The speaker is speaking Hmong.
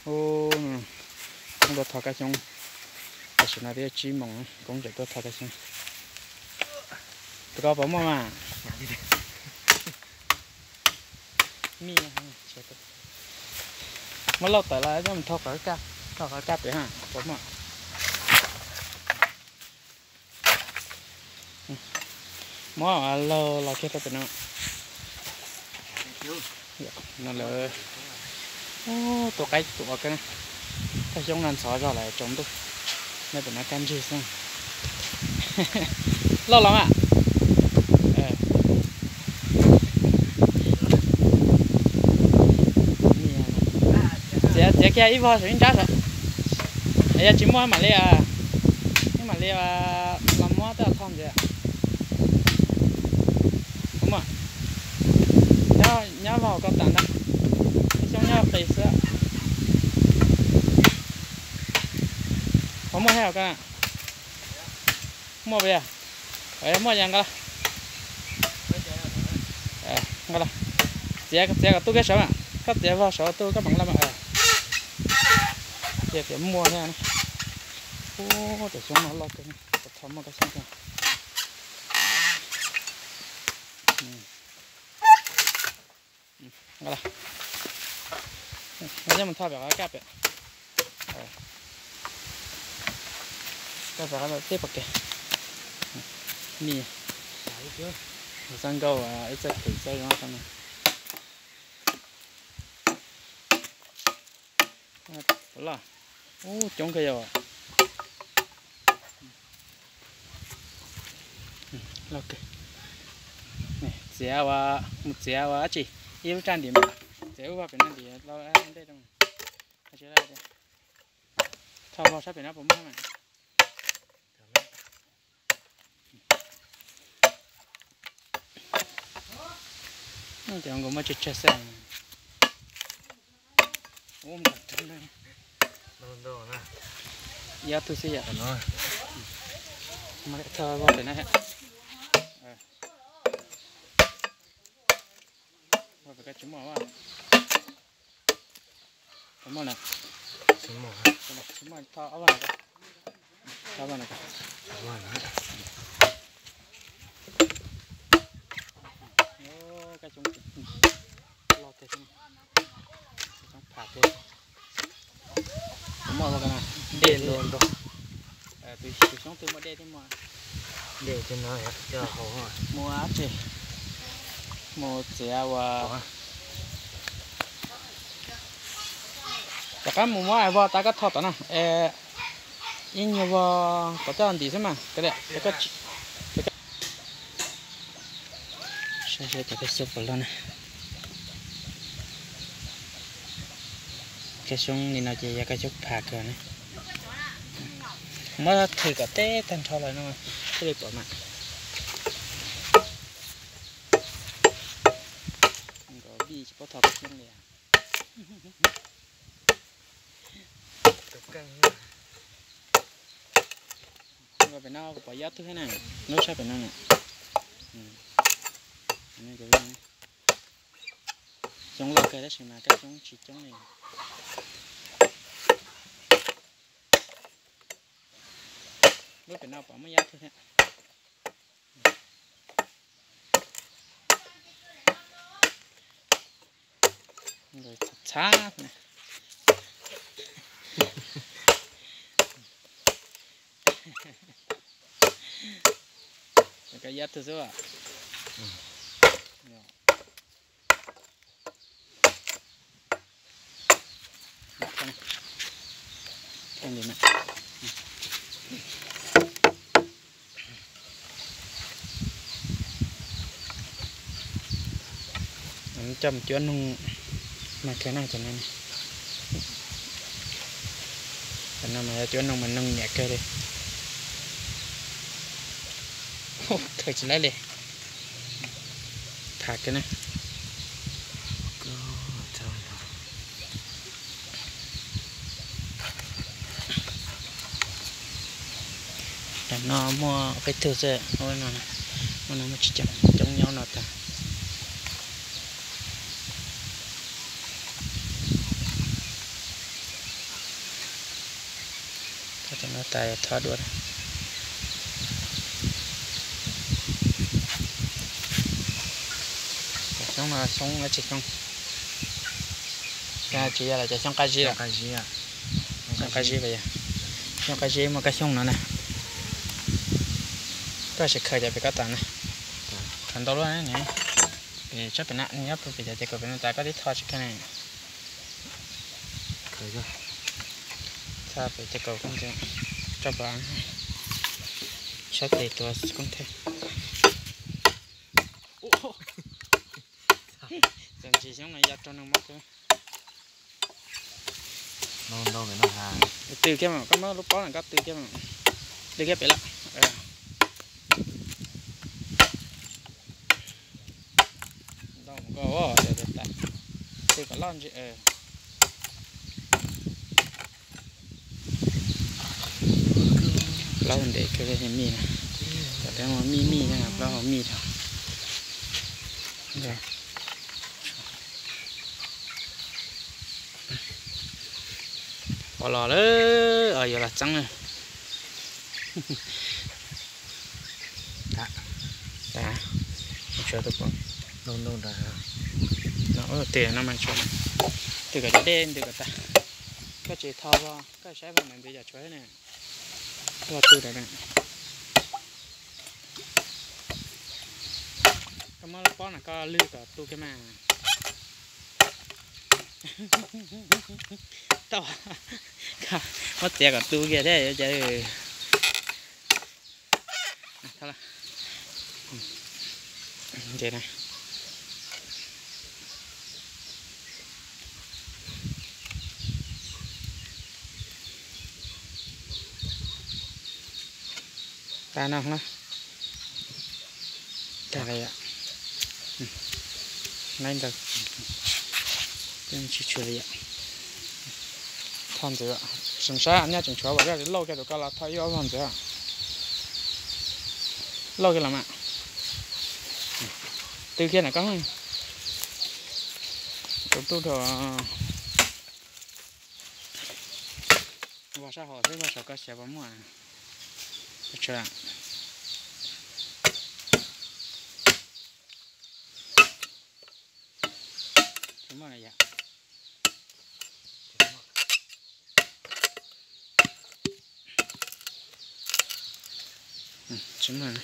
Koob tuaj tho kab xyoob, tam sim no twb tsib moos, Koob tseem tuaj tho kab xyoob. Tus koj puas muaj mas? Muab lauj tawm los coj mus thau qhov kaj, thau qhov kaj pem ha, puas muaj? Muab laug los kiag rau pem no. No lawm. Tus qaib tus ua kab, kab xyoob no ntxhov zog lawm tsaus ntuj, nyob pem no kaj ntswg xwb. Lauj los mas. Txiav, txiav kiag ib vog saum ib nrab saum. Yog tsis muaj mam li, mam li los muab tej tho ntxiv. Nyob vog ko tas ntag, xyoob nyob qis xwb. Puas muaj thiab ko? Muaj puas yog? Muaj yog nqa, nqa los. Txiav, txiav kom tu kiag saud, koj txiav vog saud tu koj mam nqa los. Tias tias muaj thiab. Ub, tus xyoob no loj kawg, tho muaj kab xyoob thiab. Nqa los, nqa coj mus thau pem qhov kaj pem. Kaj pem qhov tej pom kev. Ni, txoj nkauj ib txoj phem txoj zoo no. Puas loj? Ub, coob kawg yog. Loj kawg. Txiav ua, mus txiav ua dab tsi? Ib lub raj ntim mas, txiav ub vog pem no ntim los ntej rau. Thau vog sab pem no puas muaj mas? Cov nkaus muaj tsawg tsawg xwb. Ib ob tug xwb yom. Thau vog pem no. Vog pem ko tsis muaj. Puas muaj na? Tsis muaj, tho ob vog no. Thau vog no. Kab xyoob loj kawg, xyoob pham kawg. Puas muaj dej ntau ntau. Tus xyoob twg muaj dej thiab mas. Dej thiab no coj haus. Mus dab tsi? Mus txiav ua, rov qab mus muab vog tas koj tho tom no. Ib nyuag vog kom coj ntim xwb mas. Saib saib cov kab xyoob puas loj na. Kab xyoob li no ces yog kab xyoob pham kawg na. Muab thwm kom teb tag nrho lawm no thiaj li pom mas. Nkawd vij tsis paub tho kab xyoob li. Pem no kuv pom ib ob tug thiab na, lub sab pem no na. Xyoob loj kawg tab sis mas kab xyoob tsis coob li. Lub pem no pom muaj ib ob tug thiab. Txhav, koj ib ob tug xwb. Coj mus cuab noog mas kawg na cov no. Cov no mas yog cuab noog mas noog nyiam kawg li. Khaws tsis laib li. Tham kawg na. Tam no muaj peb tug xwb, muaj no muaj tsis coob, coob nyob no tag. Cov no tas yuav tho dua. Cov xyoob no xyoob dab tsi xyoob? Tsis yog los cov xyoob qab zib lawm. Xyoob qab zib pas yog. Xyoob qab zib muaj kab xyoob no na. Koj sim khaws cov pem koj tas na. Khaws ntau luaj ne. Pem tsob pem na, nyob pem cov ces kaum pem no tas koj twb tho tsis kawg ne. Tho pem ces kaum koob ntxiv. Tso pov, saib tes tuav koob thawj. Txawm ntsis xyoob no ya rau neeg mob kawg. Tw kiag mas, koj muab lub pob no koj tw kiag mas. Tw kiag pem lawm. Ntau koj, tw kom loj ntsis. Plaub ntev kawg li mij na. Tam peb mus mij mij na, plaub hau mij tau. Pov los lawm, yuav los txeeb na. Tshuav tus pov no, tw no mas tshuav. Tw kom cov dej ntws kom tag. Koj tsis tho, koj saib vaj ntawd ntws yam tshuav ne. Koj tu ntawd. Koj muab lub pob no koj lwg kom tu kiag mas. Tau, muab txiav kom tu kiag thiab yuav cas. Ntses na. Tas no na. Tag li yom. Laib ntawd. Tsis tshuav li yom. Tho ntxiv, sim saib nyaj tseem tshuav, zaj lauj kiag rau koj los tho ib ob vog ntxiv. Lauj kiag los mas. Tw kiag na koj. Tus tub rau. Vog sab hauv xwb, vog saum koj xyav puas muaj. Tsis muaj na yom. Tsis muaj.